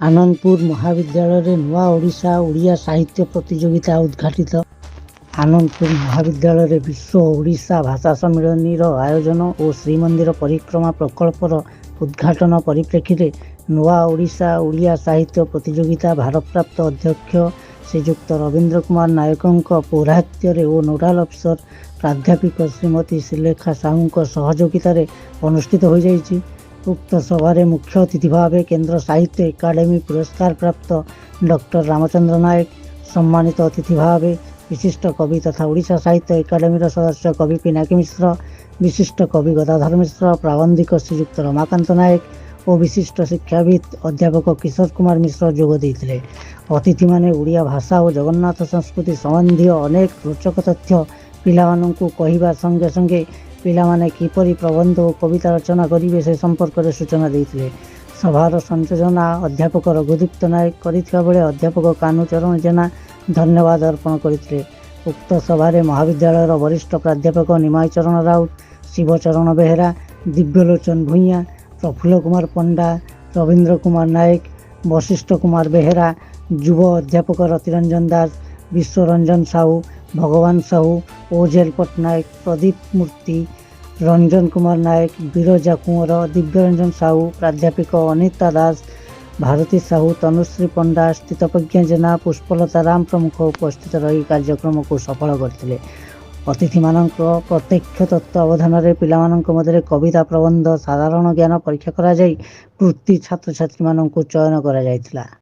ଆନନ୍ଦପୁର ମହାବିଦ୍ୟାଳୟରେ ନୂଆ ଓଡ଼ିଶା ଓଡ଼ିଆ ସାହିତ୍ୟ ପ୍ରତିଯୋଗିତା ଉଦ୍ଘାଟିତ। ଆନନ୍ଦପୁର ମହାବିଦ୍ୟାଳୟରେ ବିଶ୍ୱ ଓଡ଼ିଶା ଭାଷା ସମ୍ମିଳନୀର ଆୟୋଜନ ଓ ଶ୍ରୀମନ୍ଦିର ପରିକ୍ରମା ପ୍ରକଳ୍ପର ଉଦ୍ଘାଟନ ପରିପ୍ରେକ୍ଷୀରେ ନୂଆ ଓଡ଼ିଶା ଓଡ଼ିଆ ସାହିତ୍ୟ ପ୍ରତିଯୋଗିତା ଭାରପ୍ରାପ୍ତ ଅଧ୍ୟକ୍ଷ ଶ୍ରୀଯୁକ୍ତ ରବୀନ୍ଦ୍ର କୁମାର ନାୟକଙ୍କ ପୌରାହିତ୍ୟରେ ଓ ନୋଡାଲ ଅଫିସର ପ୍ରାଧ୍ୟାପିକା ଶ୍ରୀମତୀ ଶ୍ରୀଲେଖା ସାହୁଙ୍କ ସହଯୋଗିତାରେ ଅନୁଷ୍ଠିତ ହୋଇଯାଇଛି। ଉକ୍ତ ସଭାରେ ମୁଖ୍ୟ ଅତିଥି ଭାବେ କେନ୍ଦ୍ର ସାହିତ୍ୟ ଏକାଡେମୀ ପୁରସ୍କାରପ୍ରାପ୍ତ ଡକ୍ଟର ରାମଚନ୍ଦ୍ର ନାୟକ, ସମ୍ମାନିତ ଅତିଥି ଭାବେ ବିଶିଷ୍ଟ କବି ତଥା ଓଡ଼ିଶା ସାହିତ୍ୟ ଏକାଡେମୀର ସଦସ୍ୟ କବି ପିନାକୀ ମିଶ୍ର, ବିଶିଷ୍ଟ କବି ଗଦାଧର ମିଶ୍ର, ପ୍ରାବନ୍ଧିକ ଶ୍ରୀଯୁକ୍ତ ରମାକାନ୍ତ ନାୟକ ଓ ବିଶିଷ୍ଟ ଶିକ୍ଷାବିତ୍ ଅଧ୍ୟାପକ କିଶୋର କୁମାର ମିଶ୍ର ଯୋଗ ଦେଇଥିଲେ। ଅତିଥିମାନେ ଓଡ଼ିଆ ଭାଷା ଓ ଜଗନ୍ନାଥ ସଂସ୍କୃତି ସମ୍ବନ୍ଧୀୟ ଅନେକ ରୋଚକ ତଥ୍ୟ ପିଲାମାନଙ୍କୁ କହିବା ସଙ୍ଗେ ସଙ୍ଗେ ପିଲାମାନେ କିପରି ପ୍ରବନ୍ଧ ଓ କବିତା ରଚନା କରିବେ ସେ ସମ୍ପର୍କରେ ସୂଚନା ଦେଇଥିଲେ। ସଭାର ସଂଯୋଜନା ଅଧ୍ୟାପକ ରଘୁଦୀପ୍ତ ନାୟକ କରିଥିବା ବେଳେ ଅଧ୍ୟାପକ କାହ୍ନୁଚରଣ ଜେନା ଧନ୍ୟବାଦ ଅର୍ପଣ କରିଥିଲେ। ଉକ୍ତ ସଭାରେ ମହାବିଦ୍ୟାଳୟର ବରିଷ୍ଠ ପ୍ରାଧ୍ୟାପକ ନିମାଇଁ ଚରଣ ରାଉତ, ଶିବଚରଣ ବେହେରା, ଦିବ୍ୟଲୋଚନ ଭୂଇଁଆ, ପ୍ରଫୁଲ୍ଲ କୁମାର ପଣ୍ଡା, ରବୀନ୍ଦ୍ର କୁମାର ନାୟକ, ବଶିଷ୍ଠ କୁମାର ବେହେରା, ଯୁବ ଅଧ୍ୟାପକ ରତିରଞ୍ଜନ ଦାସ, ବିଶ୍ୱରଞ୍ଜନ ସାହୁ, ଭଗବାନ ସାହୁ, ଓଜେଲ ପଟ୍ଟନାୟକ, ପ୍ରଦୀପ ମୂର୍ତ୍ତି, ରଞ୍ଜନ କୁମାର ନାୟକ, ବିରଜା କୁଅଁର, ଦିବ୍ୟରଞ୍ଜନ ସାହୁ, ପ୍ରାଧ୍ୟାପିକା ଅନିତା ଦାସ, ଭାରତୀ ସାହୁ, ତନୁଶ୍ରୀ ପଣ୍ଡା, ସ୍ଥିତପ୍ରଜ୍ଞା ଜେନା, ପୁଷ୍ପଲତା ରାମ ପ୍ରମୁଖ ଉପସ୍ଥିତ ରହି କାର୍ଯ୍ୟକ୍ରମକୁ ସଫଳ କରିଥିଲେ। ଅତିଥିମାନଙ୍କ ପ୍ରତ୍ୟକ୍ଷ ତତ୍ତ୍ୱାବଧାନରେ ପିଲାମାନଙ୍କ ମଧ୍ୟରେ କବିତା, ପ୍ରବନ୍ଧ, ସାଧାରଣ ଜ୍ଞାନ ପରୀକ୍ଷା କରାଯାଇ କୃତି ଛାତ୍ରଛାତ୍ରୀମାନଙ୍କୁ ଚୟନ କରାଯାଇଥିଲା।